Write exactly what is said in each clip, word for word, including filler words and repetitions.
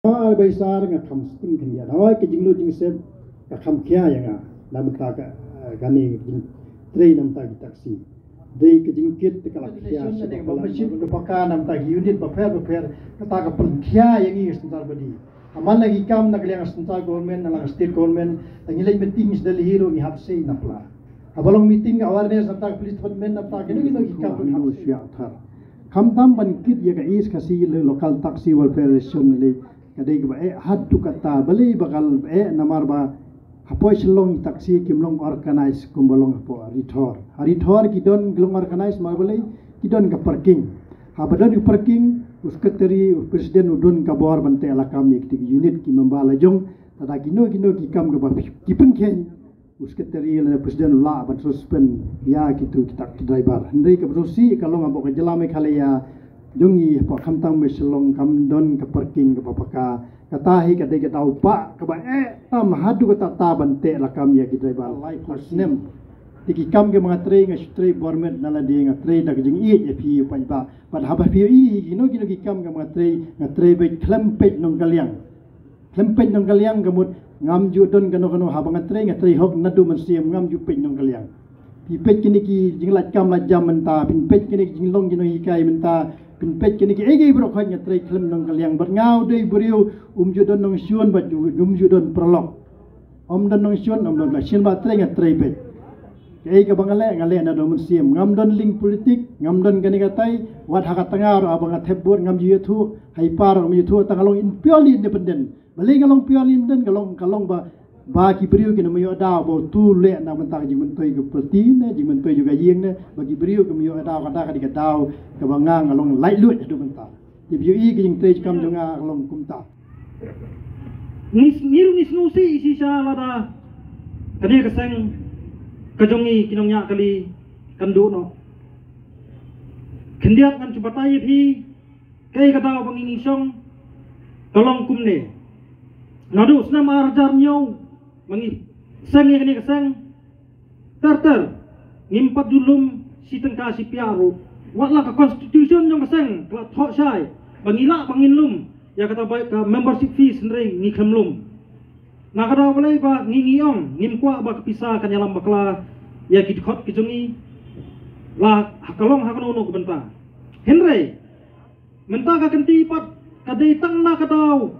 Ai bai sar nga kham sting khyndiat. Hawai ka jinglut jingsep ka kham khia ïa nga. Namar ta ka, eh, kane jingtrei namar ta ki taxi. Dei ka jingkit ka la khia. Membership ka paka namar ta ki unit bapher bapher, kata ka pynkhia ïa ngi ka synshar bad i. Aman la ki kam na ka liang central government, na la state government, la ngi leit meeting sha Delhi ruh ngi hap sei na pla. Haba long meeting awareness namar ta ka police department namar ta kino kino ki kam ruh ngi hap sei. Khamtam ban kit ïa ka East Khasi Local Taxi Welfare Association lei, ka dei kaba eh haduh katta, balei ba ka eh namar ba hapoh Shillong taxi kim long organized kumba long hapoh Ri Thor. Ha Ri Thor ki don ki long organized namar balei, ki don ka parking. Haba don ka parking, u secretary, u president u don ka bor ban teh lakam ïa kita ki unit ki member la jong, lada kino kino ki kam kaba ki pynkheiñ, u secretary lane president u lah ban suspend ïa kitu kita ki driver. Hynrei kaba sngewsih ka long hapoh ka jylla Meghalaya jong ngi hapoh khamtam me Shillong kam don ka parking kaba paka. Kata hi ka dei ka daw ba kaba eh tam haduh katta ban teh lakam ïa ki driver. Lai phew snem. Te ki kam kiba nga trei nga shu trei bor met na lade, nga trei da ka jingïeit ïa phi u paidbah. Bad haba phi ïohi kino kino ki kam kiba nga trei, nga trei beit khlem peit nongkylliang. Khlem peit nongkylliang ka mut ngam ju don kano kano, haba nga trei nga trei hok naduh mynsiem, ngam ju peit nongkylliang. Phi peit kine ki jinglait kam lait jam mynta, phin peit kine ki jinglong jingnonghikai mynta, phin peit kine ki ei ei baroh khoit nga trei khlem nongkylliang. Bad nga u dei u briew um ju don nongshun bad um ju don paralok. Ym don nongshun, ym don, shisien ba trei nga trei beit. Kaei kaba nga leh, nga leh naduh mynsiem. Ngam don link politik, ngam don kane katai, wat ha ka tnga ruh haba nga thep vote ngam ju ïathuh, ha i par ruh ngam ju ïathuh, tang ka long in purely independent. Balei ka long purely independent, ka long, ka long ba, ba ki briew kin ym ïoh daw ba utu u leh na bynta ka jingmyntoi ka party ne, jingmyntoi jong ka ïing ne, ba ki briew kim ïoh daw, kata ka dei ka daw kaba nga, nga long laitluid haduh mynta. Te phi ïohi ka jingtrei jingkam jong nga ka long kumta. Ngi, ngi ruh ngi sngewsih shisha lada kane ka seng ka jong ngi ki nongñiah kali kan duh noh. Khyndiat ngan shu batai ïa phi kaei ka daw ba ngi ngi shong ka long kumne. Naduh snem ar hajar hynñiew ba ngi seng ïa kane ka seng, ter ter ngim pat ju lum shi tyngka shi piah ruh. Wat la ka constitution jong ka seng ka la thoh shai ba ngi lah ba ngin lum ïa kata ba ka membership fees, hynrei ngi khlem lum. Na ka daw balei ba ngi ngi ong ngim kwah ba ka pisa kan ïalam bakla ïa ki dkhot ki jong ngi, la ha ka long ha kano kano ka bynta. Hynrei mynta ka kynti pat ka dei tang na ka daw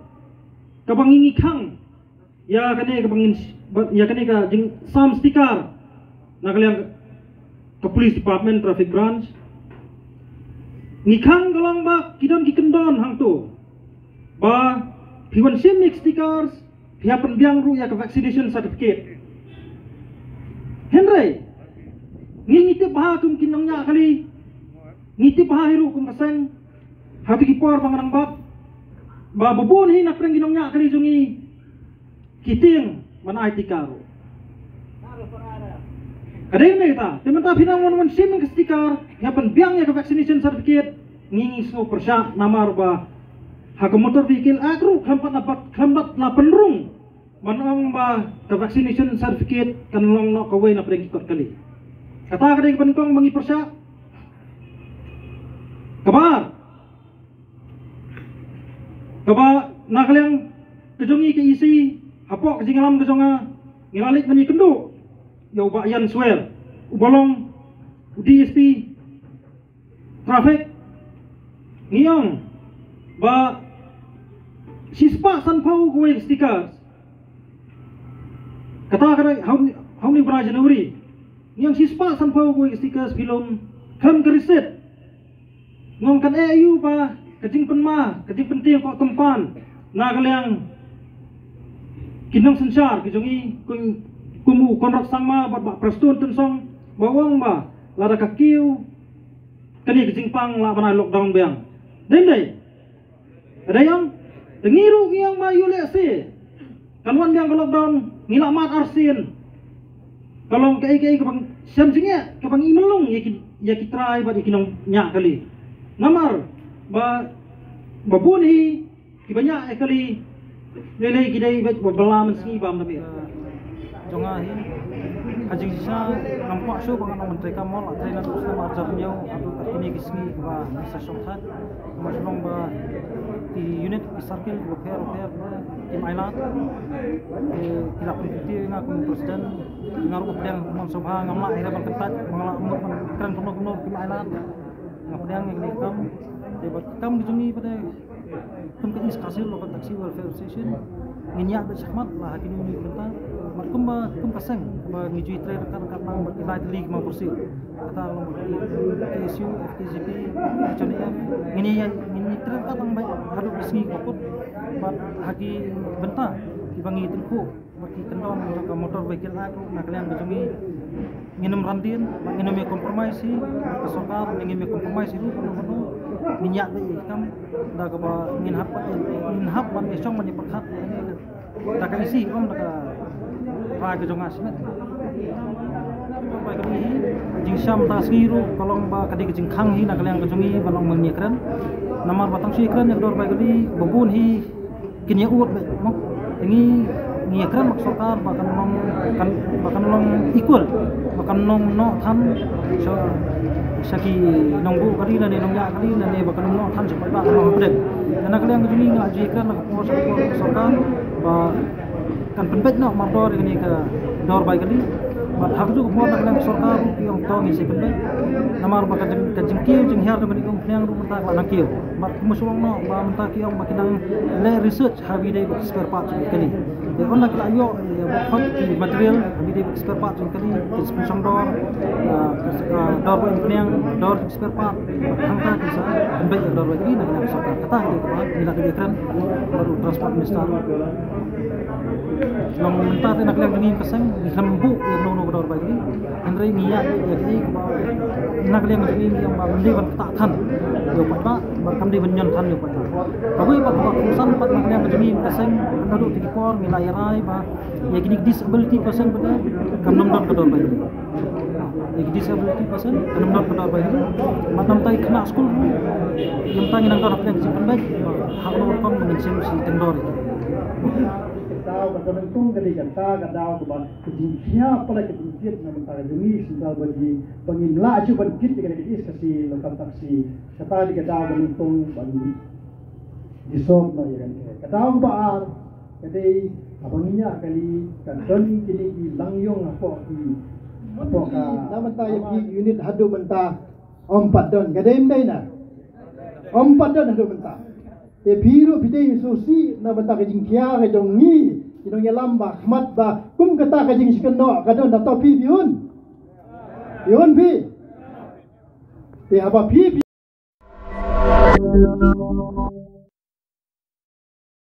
kaba ngi ngi khang ïa kane kaba ngin, ïa kane ka jingsam sticker na ka liang ka police department, traffic branch. Ngi khang ka long ba ki don ki kyndon hangto ba phi wan shim ïa ki stickers, phi hap pynbiang ruh ïa ka vaccination certificate. Hynrei ngi ngi tip bha kum ki nongñiah kali, ngi tip bha hi ruh kum ka seng, ha kito ki por ba nga dang bat, ba ba bun hi na pdeng ki nongñiah kali jong ngi ki tieng ban ai sticker ruh. Ka dei ne kata, te mynta phi nang wan wan shim ka sticker, ïa pynbiang ïa ka vaccination certificate, ngi ngi sngew pyrshah namar ba ha ka Motor Vehicle Act ruh khlem pat la pat, khlem pat la pynrung ban ong ba ka vaccination certificate kan long noh kawei na pdeng ki kot kali. Kata ka dei ka ban kong ba ngi pyrshah. Kaba ar, kaba na ka liang ka jong ngi ka E C, hapoh ka jingïalam ka jong nga, ngi la leit ban ïakynduh ïa u Bah Ian Swer, uba long u D S P traffic. Ngi ong ba shispah sanphew kawei ka stickers. Kata ka dei ha une, ha une u bnai January. Ngi ong shispah sanphew kawei ka stickers phi lum khlem ka receipt. Ngi ong kan eh aïu ba ka jingpynma, ka jingpyntieng ka kympan na ka liang ki nongsynshar ki jong ngi, kum, kum u Conrad Sangma bad Bah Prestone Tynsong, ba ong ba lada ka kiew kane ka jingpang lah ban ai lockdown biang. Dei ym dei? Ka dei ong, te ngi ruh ngi ong ba ïoh lehse kan wan biang ka lockdown, ngi la mad arsien. Ka long kaei kaei kaba shem jingeh, kaba ngi mlung ïa ki, ïa ki trai bad ïa ki nongñiah kali. Namar ba, ba bun hi kiba ñiah ïa kali, lei lei ki dei beit ba bylla mynsngi bam da beit. Jong nga hi. Ha jingshisha ngam kwah shuh ba ngan ong ban trei kam mo, la trei naduh snem ar hajar hynñiew haduh kine ki sngi kiba ngi sa shong thait. Kumba shu long ba ki unit, ki circle kiba pher pher kim ailad. Ki, ki la pynkyntiew ïa nga kum president, nga ruh nga pdiang mon sngewbha, ngam lah ïa ban kyntait, ngam lah mut ban kren kumno kumno, kim ailad. Nga pdiang ïa kane ka kam. Te bad ka kam ka jong ngi pat de kum ka East Khasi Hills Local Taxi Welfare Association, ngin ïaid beit shakhmat la ha kine ki bynta. Bad kumba, kum ka seng ba ngi ju ïatrei ryngkat ryngkat lang bad ki lai tylli ki mawpyrshah. Kata ka long bad ki K S U, F K J P, H N A F, ngin ïa, ngin ïatrei ryngkat lang beit haduh ki sngi ba kut. Bad ha ki bynta kiba ngi tyngkhuh bad ki kyndon jong ka Motor Vehicle Act ruh na ka liang ka jong ngi, ngin ym ran dien, ngin ym ïa compromise hi, ka sorkar ne ngin ym ïa compromise hi ruh, kano kano ngin ïaid beit ïa ka kam da kaba ngin hap, ngin hap ban ïa shong ban ïa pyrkhat da ka isi, ym da ka rai ka jong nga shimet. Dor bai kali hi, jingshisha mynta ka sngi ruh ka long ba ka dei ka jingkhang hi na ka liang ka jong ngi ban long ban ïa kren. Namar ba tang shu ïa kren ïa ka dor bai kali ba bun hi kin ïa ud beit mo. Te ngi, ngi ïa kren bad ka sorkar ba kan long, kan, ba kan long equal, ba kan long noh than sha, sha ki nongbuh kali lane nongñiah kali lane ba kan long noh than sha paidbah, kan long hapdeng. Te na ka liang ka jong ngi ngi la ju ïa kren na ka por sha ka por bad ka sorkar ba kan pynbeit noh mardor ïa kane ka dor bai kali. Bad ha kajuh ka por na ka liang ka sorkar ruh ki ong to ngin sa pynbeit. Namar ba ka jing, ka jingkiew jinghiar jong kane ka umphniang ruh mynta ka la nang kiew. Bad kumba shu ong noh ba mynta ki ong ba ki nang leh research ha ba ïadei bad spare part jong kali. Te ynda ki la ïoh ïa ba khot ki material ha ba ïadei bad spare part jong kali, ki spare jong dor, ah, ka, ka dor ba umphniang, dor spare part, hangta ki sa pynbeit ïa ka dor bai kali na ka liang ka sorkar. Kata ka dei kaba ngi la dep ïa kren bad u Transport Minister. Long mynta te na ka liang jong ngi ka seng ngi khlem buh ïa kano kano ka dor bai kali. Hynrei ngi ïa, ïa ki ba na ka liang jong ngi ngi ong ba ym dei ban ktah than ïa u paidbah, bad kam dei ban ñion than ïa u paidbah. Kawei pat kaba kongsan pat na ka liang jong ngi ka seng, naduh te ki por ngi la ïa rai ba ïa kine ki disability person pat kam nym don ka dor bai kali. Ïa ki disability person kam nym don ka dor bai kali. Bad namar ki khynnah skul ruh, ïa mynta ngi nang don hapdeng ka jingpynbeit ha kano ka rukom ba ngin shim shi teng dor ïa ki. Ka daw ka don tang ka dei kata ka daw kaba ka jingkhia palat ka jingkit na mynta ka jong ngi shisha ba ngi, ba ngim lah shuh ban kit ïa kane ka East Khasi Local Taxi. Kata dei ka daw ka nyngkong ban dissolve noh ïa kane. Ka daw ba ar ka dei haba ngi ñiah kali ka don kine ki langïong hapoh ki, hapoh ka, na mynta ïa ki unit haduh mynta ym pat don, ka dei ym dei na? Ym pat don haduh mynta. Te phi ruh phi dei sngewsih na bynta ka jingkhia ka jong ngi ki nongïalam ba khmat ba kum kata ka jingshikynnoh ka don, da to phi phi hun. Phi hun phi. Te haba phi phi